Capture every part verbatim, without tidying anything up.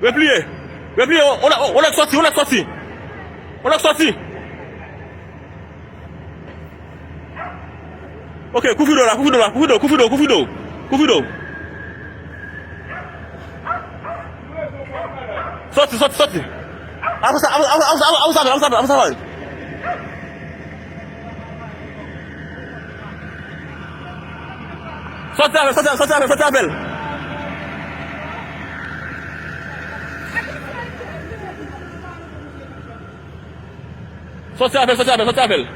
Repliye. Repliye. On, on, on nèg sòti, on nèg sòti. On nèg sòti. Ok, kouvri do la, kouvri do la, kouvri do, kouvri do, kouvri do. Kouvri do. Sòti, sòti, sòti. Avanse, avanse, avanse, avanse, avanse, avanse, avanse. Sòti avè l, sòti avè l, sòti avè l, sòti avè l. Sòti avè l, sòti avè l, sòti avè l.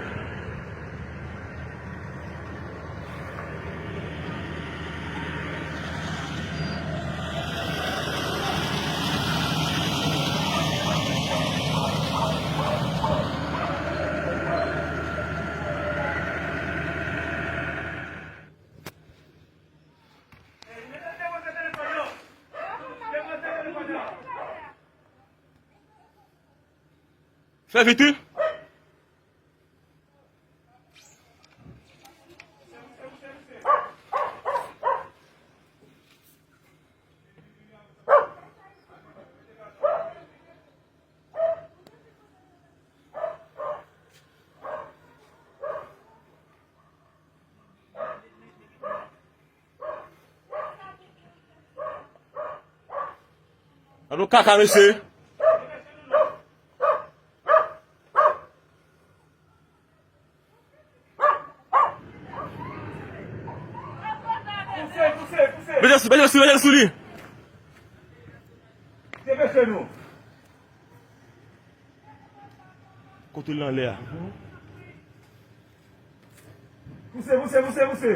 Fè vit wi. Gad yon kaka, mesye. Mete sou, mete sou, mete sou li. Kote l anlè a? Pouse, pouse, pouse, pouse.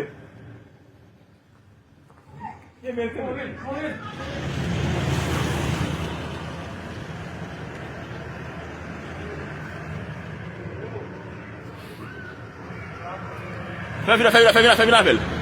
Fè vin la, fè vin la, fè vin la, fè vin la avè l.